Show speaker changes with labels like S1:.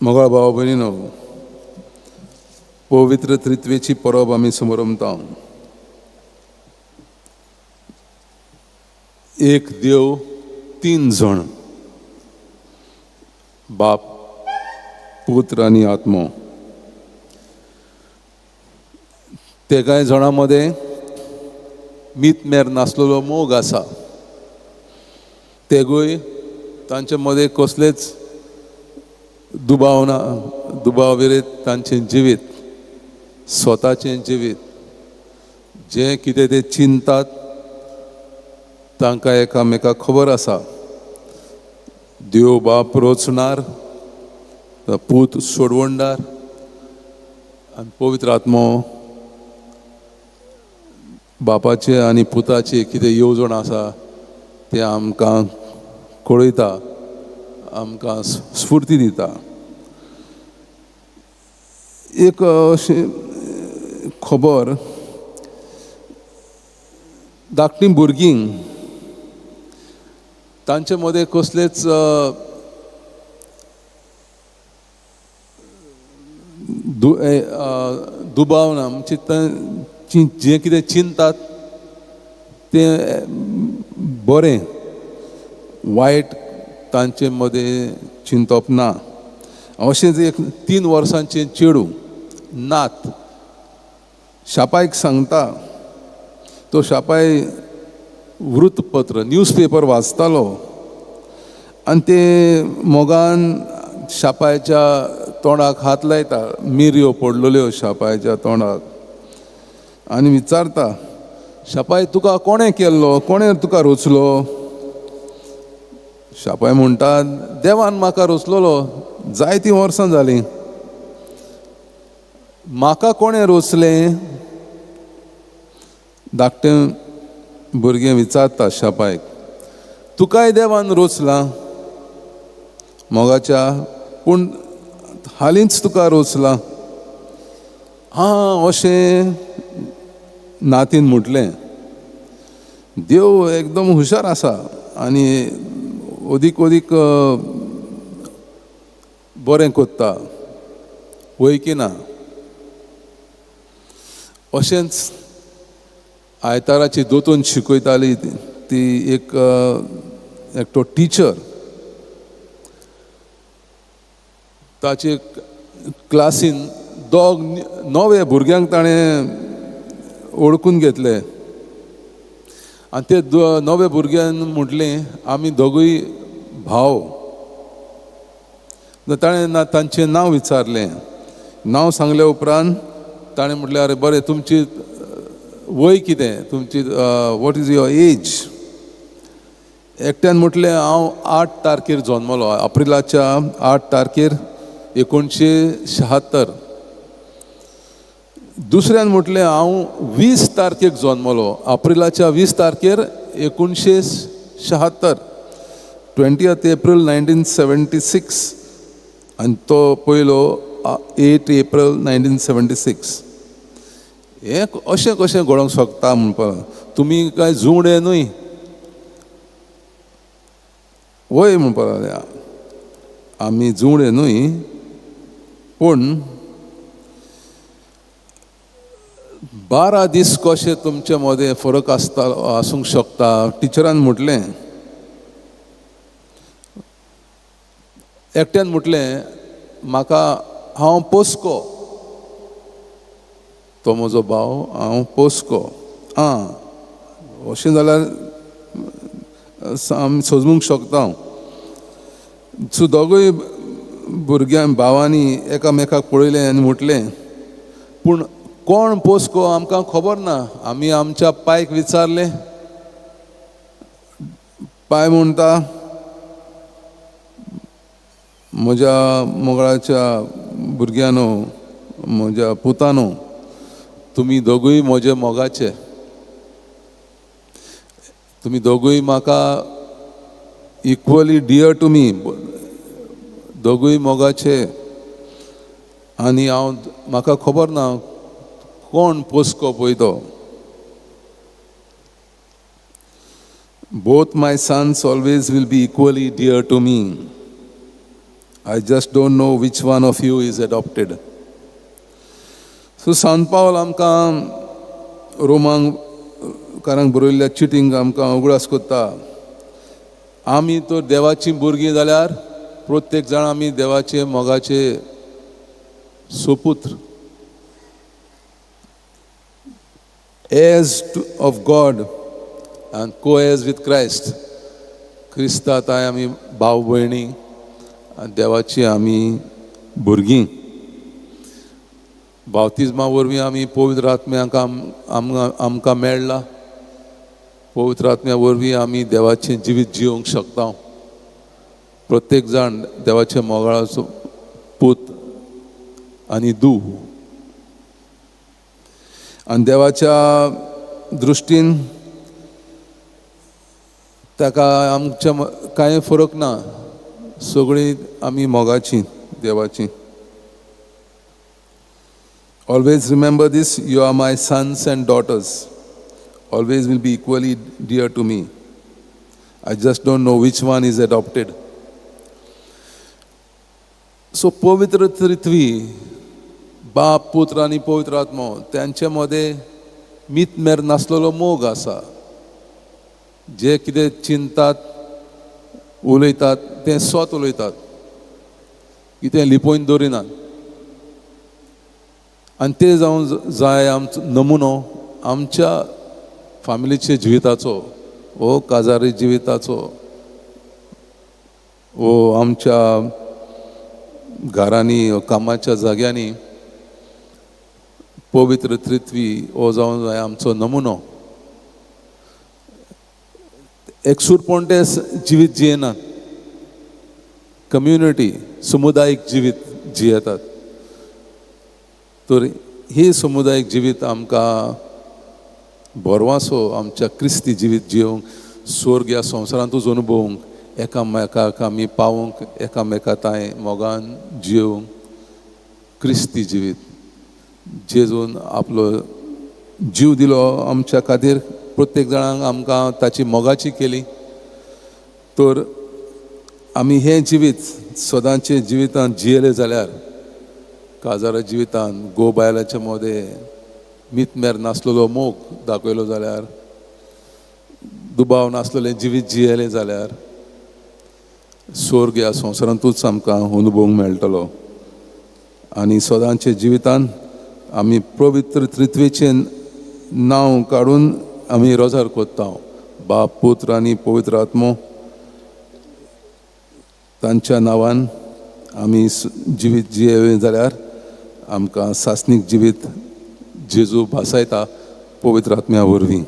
S1: मोगाळ भाव भयणीनो, पवित्र त्रित्वेची परब आमी समरमता. एक देव, तीन जण, बाप, पुत्र आनी आत्मो. ते कांय जणां मदें मीतमेर नासलेलो मोग आसा. तेगूय तांचे मदें कसलेच दुबाव ना, दुबाव विरयत तांचें जिवीत, स्वताचें जिवीत, जें कितें ते चिंतात तांकां एकामेकाक खबर आसा. देव बाप रोचणार, पूत सोडवणदार आनी पवित्र आत्मो बापाचे आनी पुताचे कितें येवजण आसा तें आमकां कळयता, आमकां स्फुर्ती दिता. एक अशी खबर, धाकटीं भुरगीं तांचे मदें कसलेच दुबाव ना, म्हणजे जें कितें चिंतात तें बरें, वायट तांचे मदें चिंतप ना. अशेंच एक 3 वर्सांचें चेडूं नात शापायक सांगता. तो शापाय वृत्तपत्र, न्यूजपेपर वाचतालो आनी ते मोगान शापायच्या तोंडाक हात लायता, मिरयो पडलेल्यो शापायच्या तोंडाक, आनी विचारता, शापाय तुका कोणें केल्लो, कोणें तुका रोचलो? शापाय म्हणटा, देवान म्हाका रोचलेलो, जायतीं वर्सां जालीं. म्हाका कोणें रोचलें? धाकटें भुरगें विचारता शापायक, तुकाय देवान रोचलां मोगाच्या, पूण हालींच तुका रोचलां. आं, अशें नातीन म्हटलें. देव एकदम हुशार आसा आनी अदीक अदीक बरें कोत्ता, वय की ना. अशेंच आयताराची दोतोन शिकयताली ती एक एकटो टिचर, ताचे क्लासीन दोग नवे भुरग्यांक ताणें ओळखून घेतले आनी ते नवे भुरग्यान म्हटलें, आमी दोगूय भाव. ताणें ना तांचें नांव विचारलें. नांव सांगल्या उपरांत ताणें म्हटलें, अरे बरें, तुमची वय कितें, तुमची what is your age? एकट्यान म्हटलें, हांव 8 तारखेर जल्मलो, एप्रिलाच्या 8 तारखेर 1976. दुसऱ्यान म्हटलें, हांव 20 तारखेक जल्मलो, एप्रिलाच्या 20 तारखेर 1976, 20 एप्रिल 1976. आनी तो पयलो 8 एप्रिल 1976. हें अशें कशें घडोवंक शकता म्हणपाक, तुमी कांय जुंवडे न्हय वय म्हणपाक लागले, आमी जुंवडे न्हय, पूण 12 दीस कशें तुमचे मदें फरक आसता, आसूंक शकता? टिचरान म्हटलें. एकट्यान म्हटलें, म्हाका हांव पोसको, तो म्हजो भाव, हांव पोसको. आं, अशें जाल्यार आमी सजूंक शकता. सो दोगूय भुरग्यां भावांनी एकामेकाक पळयलें आनी म्हटलें, पूण कोण पोसको आमकां खबर ना. आमी आमच्या पायक विचारलें, पाय म्हणटा, म्हज्या मोगळाच्या भुरग्यांनो, म्हज्या पुतानो, तुमी दोगूय म्हजे मोगाचे, तुमी दोगूय म्हाका इक्वली डियर टू मी, दोगूय मोगाचे, आनी हांव म्हाका खबर ना कोण पोसको पळय तो. Both my sons always will be equally dear to me. I just don't know which one of you is adopted. So Sant Paul आमकां रोमांकारांक बरयल्ल्या चिटींक आमकां उगडास कोत्ता, आमी तर देवाचीं भुरगीं जाल्यार प्रत्येक जाण आमी देवाचे मोगाचे सुपुत्र, heirs of God and co-heirs with Christ. क्रिस्ता ताय आमी भाव भयणी आनी देवाची आमी भुरगीं. बाप्तिज्मा वरवीं आमी पवित्र आत्म्याक आमकां मेळ्ळा. पवित्र आत्म्या वरवीं आमी देवाचें जिवीत जिवंक शकता. प्रत्येक जाण देवाच्या मोगाळाचो पूत आनी धूव. आनी देवाच्या दृश्टीन ताका आमच्या कांय फरक ना, सगळीं आमी मोगाचीं देवाचीं. Always remember this, you are my sons and daughters. Always will be equally dear to me. I just don't know which one is adopted. So पवित्र त्रित्वी, बाप, पुत्र आनी पवित्र आत्मो, त्यांचे मदें मीत मेर नासलेलो मोग आसा. जे कितें चिंतात उलयतात तें स्वत उलयतात, कितें लिपोवन दवरिनात. आनी ते जावन जाय आमचो नमुनो आमच्या फामिलीच्या जिविताचो, वो काजारी जिविताचो, वो आमच्या घरांनी कामाच्या जाग्यांनी पवित्र त्रित्वी हो जावन जाय आमचो नमुनो. एकसूरपण ते जिवीत जियेनात, कम्युनिटी समुदायीक जिवीत जियेतात. तर ही समुदायीक जिवीत आमकां भरवासो आमच्या क्रिस्ती जिवीत जियोवंक, स्वर्ग ह्या संवसारांतूच अनुभवूंक, एकामेकाक आमी पावूंक, एकामेका तांय मोगान जियोवंक क्रिस्ती जिवीत. जेजून आपलो जीव दिलो आमच्या खातीर, प्रत्येक जाणांक आमकां ताची मोगाची केली. तर आमी हें जिवीत सदांचें जिवितांत जियेलें जाल्यार काजारा जिवितांत घोव बायलाच्या मदें मीतमेर नासलेलो मोग दाखयलो जाल्यार, दुबाव नासलेलें जिवीत जियेलें जाल्यार स्वर्ग ह्या संवसारांतूच आमकां अनुभवूंक मेळटलो. आनी सदांच्या जिवितांत आमी पवित्र त्रित्वेचें नांव काडून आमी रोजार कोत्ता. बाप, पुत्र आनी पवित्र आत्मो तांच्या नांवान आमी जिवीत जियेलें जाल्यार आमकां सासणीक जिवीत जेजू भासायता पवित्र आत्म्या वरवीं.